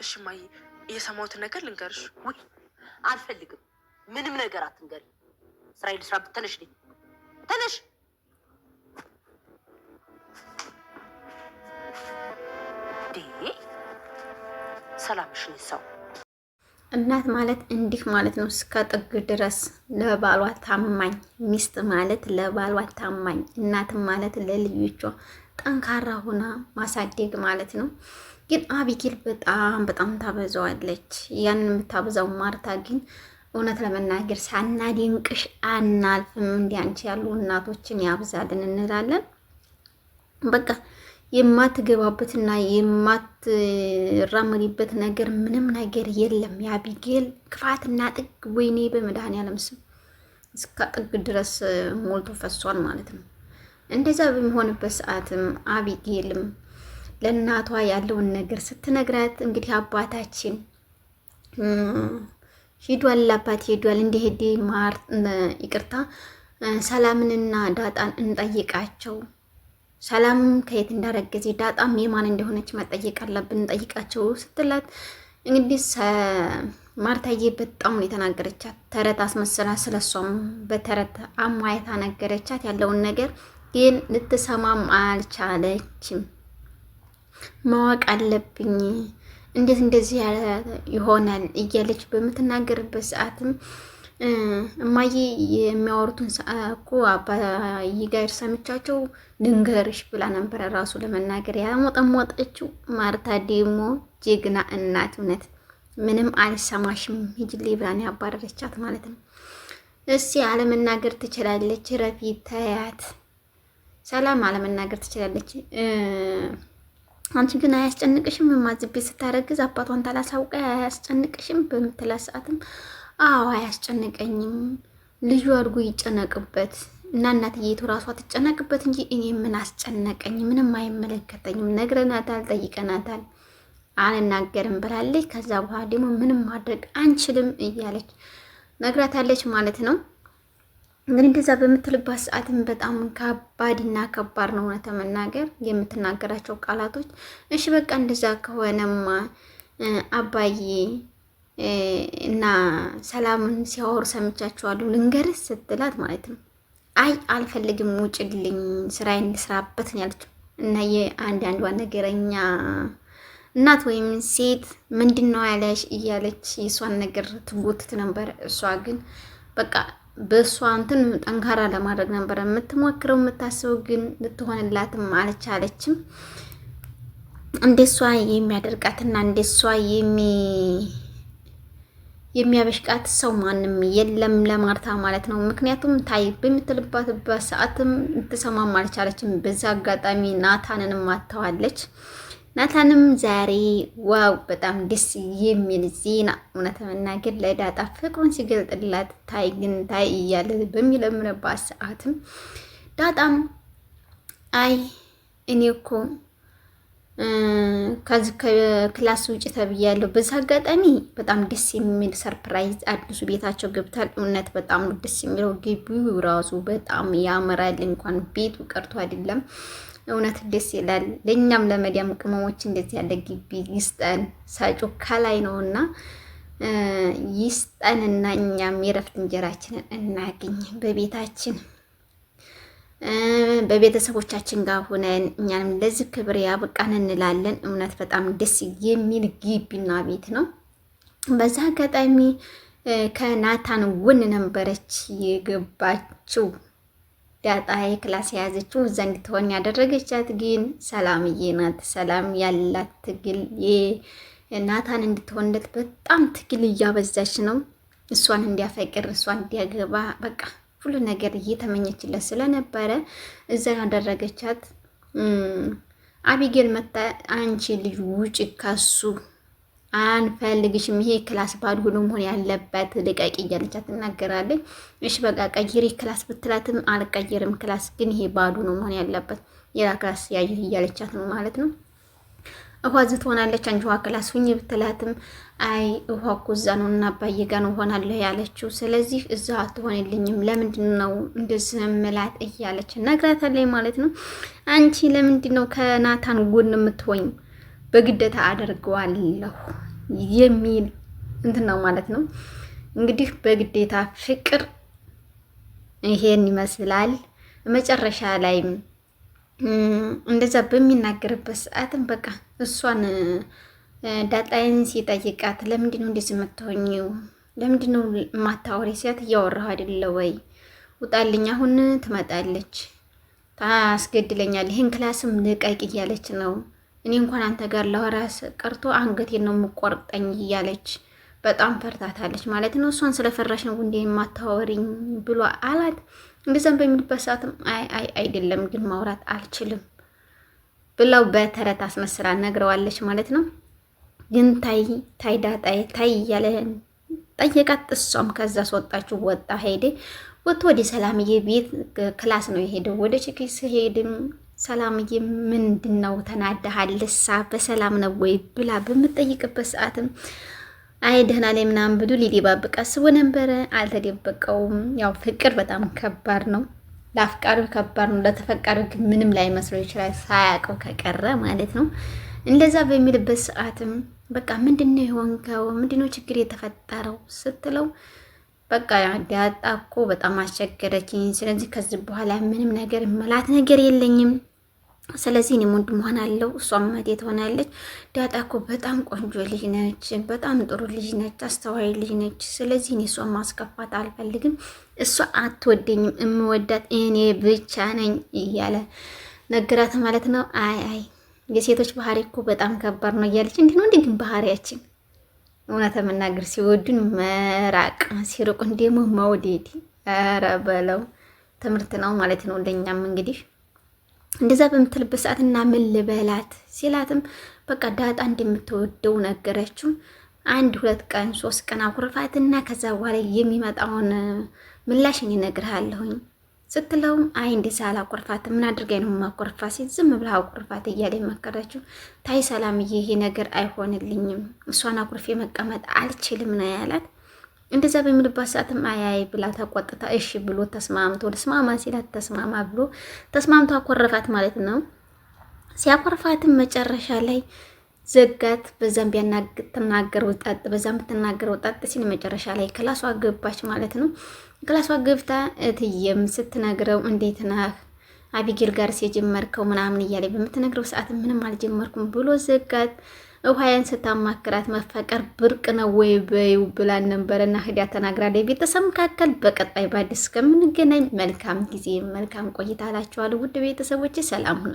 እሺ እማዬ፣ የሰማሁትን ነገር ልንገርሽ። ውይ አልፈልግም። ምንም ነገር አትንገሪ። ስራዬን ልስራበት። ተነሽ ልኝ፣ ተነሽ። ሰላምሽን ይሳው። እናት ማለት እንዲህ ማለት ነው። እስከ ጥግ ድረስ ለባሏ ታማኝ ሚስት ማለት ለባሏ ታማኝ እናት ማለት ለልጆቿ ጠንካራ ሆና ማሳደግ ማለት ነው። ግን አቢጌል በጣም በጣም ታበዛዋለች። ያንን የምታበዛው ማርታ ግን እውነት ለመናገር ሳናደንቅሽ አናልፍም። እንዲህ አንቺ ያሉ እናቶችን ያብዛልን እንላለን። በቃ የማትገባበትና የማትራመድበት ነገር ምንም ነገር የለም። የአቢጌል ክፋትና ጥግ ወይኔ በመድኃኒዓለም ስም እስከ ጥግ ድረስ ሞልቶ ፈሷል ማለት ነው። እንደዛ በሚሆንበት ሰዓትም አቢጌልም ለእናቷ ያለውን ነገር ስትነግራት እንግዲህ አባታችን ሂዷል፣ አባት ሂዷል፣ እንዲሄድ ማር ይቅርታ ሰላምንና ዳጣን እንጠይቃቸው፣ ሰላምም ከየት እንዳረገዜ ዳጣም የማን እንደሆነች መጠየቅ አለብን፣ እንጠይቃቸው ስትላት እንግዲህ ማርታዬ በጣም ነው የተናገረቻት። ተረት አስመስላ ስለሷም በተረት አሟየታ ነገረቻት ያለውን ነገር ግን ልትሰማም አልቻለችም። ማወቅ አለብኝ እንዴት እንደዚህ ይሆናል እያለች በምትናገርበት ሰዓትም እማዬ የሚያወሩትን እኮ አባዬ ጋር ሰምቻቸው ድንገርሽ ብላ ነበረ ራሱ ለመናገር ያሞጠሞጠችው። ማርታ ደግሞ ጀግና እናት እውነት ምንም አልሰማሽም ሂጂልኝ ብላ ነው ያባረረቻት ማለት ነው። እስኪ አለመናገር ትችላለች፣ ረፊ ተያት። ሰላም አለመናገር ትችላለች። አንቺ ግን አያስጨንቅሽም? ማዝቤ ስታረግዝ አባቷን ታላሳውቀ አያስጨንቅሽም? በምትላት ሰዓትም አዎ አያስጨንቀኝም፣ ልጁ አድጎ ይጨነቅበት እና እናትዬቱ ራሷ ትጨነቅበት እንጂ እኔ ምን አስጨነቀኝ? ምንም አይመለከተኝም። ነግረናታል፣ ጠይቀናታል፣ አልናገርም ብላለች። ከዛ በኋላ ደግሞ ምንም ማድረግ አንችልም እያለች ነግራታለች ማለት ነው። እንግዲህ እንደዛ በምትልባት ሰዓትም በጣም ከባድና ከባድ ነው እውነት መናገር የምትናገራቸው ቃላቶች። እሺ በቃ እንደዛ ከሆነማ አባዬ እና ሰላምን ሲያወሩ ሰምቻቸዋለሁ ልንገርህ ስትላት ማለት ነው። አይ አልፈልግም፣ ውጭልኝ፣ ስራዬን እንስራበት ነው ያለችው። እና የአንዳንዷ ነገረኛ እናት ወይም ሴት ምንድን ነው ያለሽ እያለች የእሷን ነገር ትጎትት ነበር። እሷ ግን በቃ በእሷ እንትን ጠንካራ ለማድረግ ነበር የምትሞክረው የምታስበው፣ ግን ልትሆንላትም አልቻለችም። እንደሷ የሚያደርቃትና እንደሷ የሚያበሽቃት ሰው ማንም የለም ለማርታ ማለት ነው። ምክንያቱም ታይ በምትልባትበት ሰዓትም ልትሰማም አልቻለችም። በዛ አጋጣሚ ናታንንም አጥተዋለች። ናታንም ዛሬ wow በጣም ደስ የሚል ዜና እውነት መናገር ለዳጣ ፍቅሩን ሲገልጥላት ታይ ግን ታይ እያለ በሚለምንባት ሰዓትም ዳጣም አይ እኔ እኮ ከዚህ ከ class ውጭ ተብያለሁ። በዛ አጋጣሚ በጣም ደስ የሚል surprise አዲሱ ቤታቸው ገብታል። እውነት በጣም ደስ የሚለው ግቢው ራሱ በጣም ያምራል። እንኳን ቤቱ ቀርቶ አይደለም እውነት ደስ ይላል። ለእኛም ለመዲያም ቅመሞች እንደዚህ ያለ ግቢ ይስጠን። ሳጩ ከላይ ነውና ይስጠንና እኛም የረፍት እንጀራችንን እናግኝ በቤታችን በቤተሰቦቻችን ጋር ሆነን እኛንም ለዚህ ክብር ያብቃን እንላለን። እውነት በጣም ደስ የሚል ግቢና ቤት ነው። በዛ አጋጣሚ ከናታን ጎን ነበረች የገባችው ዳጣ የ class የያዘችው እዛ እንድትሆን ያደረገቻት ግን ሰላምዬ ናት። ሰላም ያላት ትግል ናታን እንድትሆንለት በጣም ትግል እያበዛች ነው። እሷን እንዲያፈቅር እሷን እንዲያገባ በቃ ሁሉ ነገር እየተመኘችለት ስለነበረ እዛ ያደረገቻት። አቢጌል መታ አንቺ ልጅ ውጭ ከሱ አንፈልግሽም፣ ይሄ class ባዶ ሆኖ መሆን ያለበት ልቀቂ እያለቻት ትናገራለች። እሺ በቃ ቀይሪ class ብትላትም አልቀይርም class ግን ይሄ ባዶ ነው መሆን ያለበት ሌላ class ያየህ እያለቻት ነው ማለት ነው። ውሃ እዚህ ትሆናለች አንቺ ውሃ class ሁኝ ብትላትም አይ ውሃ እኮ እዛ ነው እና አባዬ ጋ ነው እሆናለሁ ያለችው። ስለዚህ እዛ አትሆንልኝም ለምንድን ነው እንደዚህ ምላት እያለች ነግራታለች ማለት ነው። አንቺ ለምንድን ነው ከናታን ጎን የምትሆኝ? በግዴታ አደርገዋለሁ የሚል እንትን ነው ማለት ነው። እንግዲህ በግዴታ ፍቅር ይሄን ይመስላል። መጨረሻ ላይ እንደዛ በሚናገርበት ሰዓትም በቃ እሷን ዳጣይን ሲጠይቃት ለምንድን ነው እንደዚህ የምትሆኚው? ለምንድን ነው የማታወሪ? ሲያት እያወራሁ አይደለ ወይ? ውጣልኝ፣ አሁን ትመጣለች፣ ታስገድለኛል፣ ይህን class ም ልቀቅ እያለች ነው። እኔ እንኳን አንተ ጋር ላወራ ቀርቶ አንገቴን ነው የምቆርጠኝ እያለች በጣም ፈርታታለች ማለት ነው። እሷን ስለፈራሽ ነው እንዴ የማታወሪኝ ብሎ አላት። እንደዛም በሚልበት ሰዓትም አይ አይ አይደለም ግን ማውራት አልችልም ብላው በተረት አስመስላ ነግረዋለች ማለት ነው። ግን ታይ ታይ ዳጣዬ ታይ እያለ ጠየቃት። እሷም ከዛ ስወጣችሁ ወጣ ሄደ። ወጥቶ ወደ ሰላምዬ ቤት class ነው የሄደው። ወደ ችኪስ ሄድም ሰላምዬ ምንድን ነው ተናደሃል? ልሳ በሰላም ነው ወይ ብላ በምጠይቅበት ሰዓትም አይ ደህና ላይ ምናምን ብሎ ሊደባብቅ አስቦ ነበረ። አልተደበቀውም። ያው ፍቅር በጣም ከባድ ነው። ለአፍቃሪው ከባድ ነው፣ ለተፈቃሪው ግን ምንም ላይመስለው ይችላል፣ ሳያውቀው ከቀረ ማለት ነው። እንደዛ በሚልበት ሰዓትም በቃ ምንድነው የሆንከው? ምንድነው ችግር የተፈጠረው ስትለው በቃ ዳጣ እኮ በጣም አስቸገረችኝ። ስለዚህ ከዚህ በኋላ ምንም ነገር መላት ነገር የለኝም ስለዚህ እኔም ወንድም ሆናለሁ እሷም እህቴ ትሆናለች። ዳጣ እኮ በጣም ቆንጆ ልጅ ነች፣ በጣም ጥሩ ልጅ ነች፣ አስተዋይ ልጅ ነች። ስለዚህ እኔ እሷን ማስከፋት አልፈልግም። እሷ አትወደኝም፣ እምወዳት እኔ ብቻ ነኝ እያለ ነገራት ማለት ነው። አይ አይ የሴቶች ባህሪ እኮ በጣም ከባድ ነው እያለች እንዲህ ነው እንዲህ ግን ባህሪያችን እውነት መናገር ሲወዱን መራቅ፣ ሲርቁን ደግሞ መውደድ። ኧረ በለው ትምህርት ነው ማለት ነው። ለእኛም እንግዲህ እንደዛ በምትልበት ሰዓት እና ምን ልበላት ሲላትም በቃ ዳጣ እንደምትወደው ነገረችው። አንድ ሁለት ቀን ሶስት ቀን አኩርፋትና ከዛ በኋላ የሚመጣውን ምላሽ እኔ እነግርሃለሁኝ ስትለውም አይ እንደዛ አላኮርፋትም፣ ምን አድርጋኝ ነው የማኮርፋት ሲል ዝም ብላ አኩርፋት እያለ መከረችው። ታይ ሰላምዬ፣ ይሄ ነገር አይሆንልኝም፣ እሷን አኩርፌ መቀመጥ አልችልም ነው ያላት። እንደዛ በሚልባት ሰዓትም አያይ ብላ ተቆጥታ እሺ ብሎ ተስማምቶ ተስማማ ሲላት ተስማማ ብሎ ተስማምቶ አኮረፋት ማለት ነው። ሲያኮርፋትም መጨረሻ ላይ ዘጋት። በዛም ቢያናገረው ጣጥ በዛም ብትናገረው ጣጥ ሲል መጨረሻ ላይ ክላሷ ገባች ማለት ነው። ክላሷ ገብታ እትዬም ስትነግረው እንዴት ነህ አቢጌል ጋር የጀመርከው ምናምን እያለ በምትነግረው ሰዓት ምንም አልጀመርኩም ብሎ ዘጋት። ውሃያን ስታማክራት መፈቀር ብርቅ ነው ወይ በይው ብላን ነበረና ህዳ ተናግራለች። ቤተሰብ መካከል በቀጣይ በአዲስ እስከምንገናኝ መልካም ጊዜ መልካም ቆይታ አላችኋለሁ። ውድ ቤተሰቦች ሰላም ሁኑ።